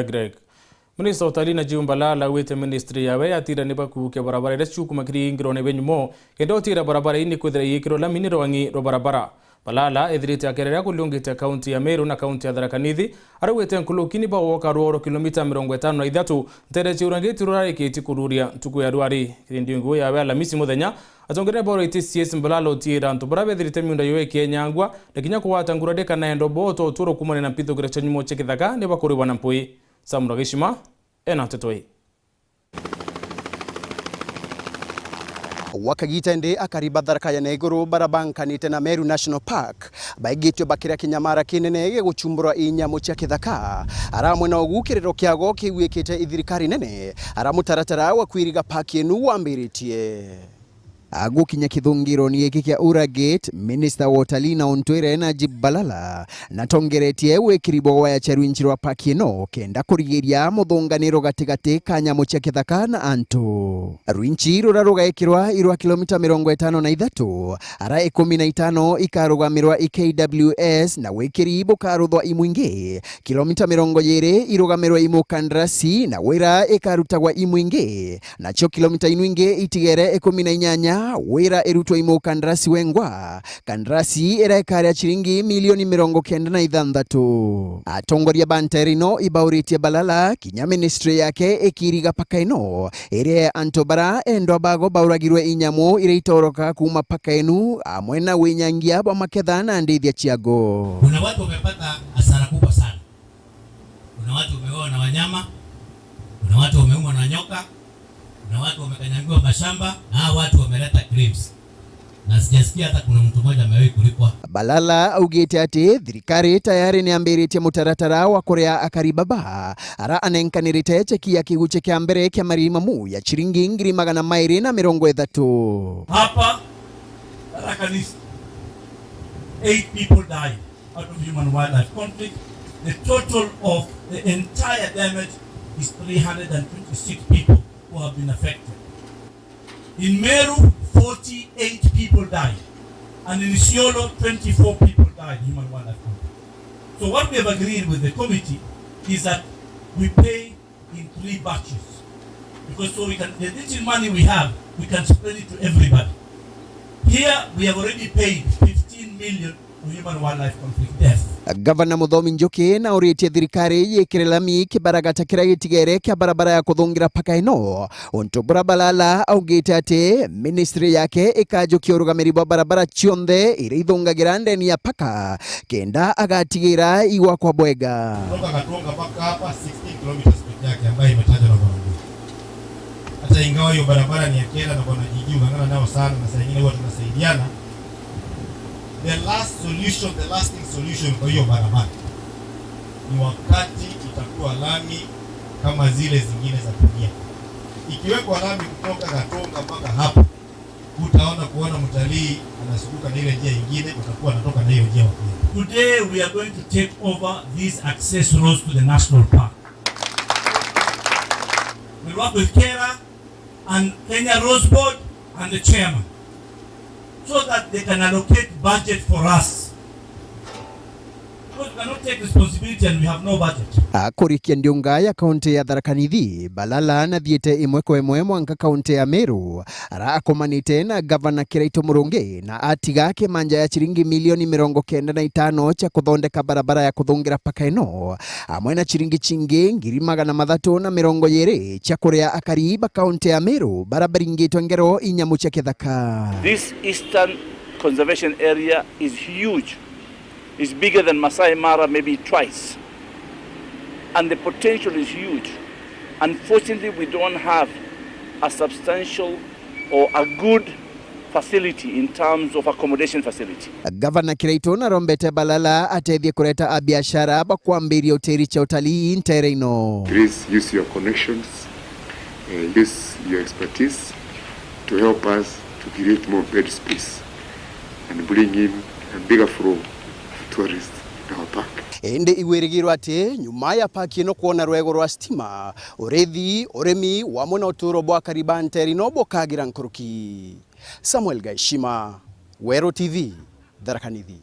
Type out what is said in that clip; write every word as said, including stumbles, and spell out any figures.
Greg. Minista wa utalii Najib Balala augite ministry yawe yatira ni bakuukia barabara iria ciukuma kiringirone bia nyumo, kenda utira barabara ii ni kwithira iikirwa lami ni rwang'i rwa barabara. Balala ethirite akerera kuriungite kaunti ya Meru na kaunti ya Tharaka Nithi, araugite nkuruki ni bagwoka rworo kilomita mirongo itano na ithatu ntere cia urangiti rurarikiti kururia ntuku ya rwari. Kirindi ngugi yawe Alamisi muthenya, atongeria baurite C S Balala utiira antu baria bethirite miunda yoo ikinyangwa na kinya kugwata ngurari kana endo bo to uturo kumania na mpithukire cia nyumo cia kithaka ni bakuribwa na mpui. Sam Ragishima ena nteto ii. Gwa kagiita indi akari ba Tharaka ya na iguru bara bankanite na Meru National Park baigitwe bakiria kinyamara kinene gia guchumbura inyamu cia kithaka. Aramwe na ugu kiriro kiago kiwikite ithirikari nene, ara mutaratara wa kwiriga park inu wambiritie. Agukinya kithungironi giki kia Ura Gate, Minister wa Utalii na Untwire Najib Balala natongeretie wikiri bwa waya cia rwinji rwa park ino kenda kurigiria muthunganiro gatigati ka nyamu cia kithaka na antu. Rwinji ruria rugaikirwa i rwa kilomita mirongo itano na ithatu, ara ikumi na itano ikarugamirwa i K W S na wikiri bukaruthwa i mwingi, kilomita mirongo iiri irugamirwe i mukandarasi na wira ikarutagwa i mwingi, nacio kilomita inwingi itigere ikumi na inyanya wira irutwe i mukandarasi wengwa, kandarasi iria ikaria ciringi milioni mirongo kenda na ithanthatu. Atongoria ba nteere ino ibauritie Balala kinya ministry yake ikiriga paka ino iria antu bara endwa bago bauragirwe inyamu iria itoroka kuuma paka inu, amwe na winyangia bwa maketha na ndithia ciago. Kuna watu wamepata hasara kubwa sana. Kuna watu wamewawa na wanyama, kuna watu wameumwa na nyoka, kuna watu wamekanyangiwa mashamba, na hao watu wameleta claims. Na sijasikia hata kuna mtu mmoja amewahi kulipwa. Balala augite ati thirikari tayari ni ambiritie mutaratara wa kuria akari baba ara anenkanirite cheki ya kiguche kia mbere kia mariri mamu ya chiringi ngiri magana mairi na mirongo ithatu. Hapa Tharaka Nithi, eight people died out of human wildlife conflict. The total of the entire damage is three hundred and twenty-six people who have been affected. In Meru, forty-eight people died. And in Isiolo, twenty-four people died, human wildlife conflict. So what we have agreed with the committee is that we pay in three batches. Because so we can, the little money we have, we can spread it to everybody. Here, we have already paid fifteen million for human wildlife conflict death. Gavana Muthomi Njuki nauritie thirikari yikire lami kibaragata kiria gitigere kia barabara ya kuthungira paka ino, untu bura Balala augite ati ministry yake ikajukia urugamiri bwa barabara cionthe iria ithungagira ndeni ya paka, kenda agatigira igwakwa bwega. Kutoka Gatunga mpaka hapa, sixteen kilometers peke yake ambayo imetajwa na Bwana Mbunge. Hata ingawa hiyo barabara ni ya Kera na Bwana Jiji ung'ang'ana nao sana na saa ingine huwa tunasaidiana, the last solution, the lasting solution kwa hiyo barabara ni wakati itakuwa lami kama zile zingine za kuingia. Ikiwekwa lami kutoka Gatunga mpaka hapa, utaona kuona mtalii anazunguka na ile njia ingine, watakuwa wanatoka na hiyo njia wakienda. Today we are going to take over these access roads to the national park. We'll work with Kera and Kenya Roads Board and the chairman so that they can allocate budget for us. Because we cannot take responsibility and we have no budget. Akurikia ndiunga ya kaunti ya Tharaka Nithi, Balala nathiite imwe kwa imwe mwanka kaunti ya Meru, ara akomanite na gavana Kiraitu Murungi, na atiga kimanja ya chiringi milioni mirongo kenda na itano cia kuthondeka barabara ya kuthungira paka ino, amwe na chiringi chingi ngiri magana mathatu na mirongo iiri cia kuria akari ba kaunti ya Meru bara baringitwe ngero inyamu cia kithaka. This Eastern Conservation Area is huge. Is bigger than Masai Mara maybe twice. And the potential is huge. Unfortunately, we don't have a substantial or a good facility in terms of accommodation facility. Gavana Kiraitu narombete Balala atethie kureta abiashara bakwambiria utiri cia utalii ntere ino. Please use your connections, uh, use your expertise to help us to create more bed space and bring in a bigger flow of tourists in our park. Indi igwirigirwa ati nyuma ya park ino kwona rwego rwa stima, urithi, urimi, wamwe na uturo bwa akari ba ntere ino bukagira nkuruki. Samuel Gaishima, Weru T V, Tharaka Nithi.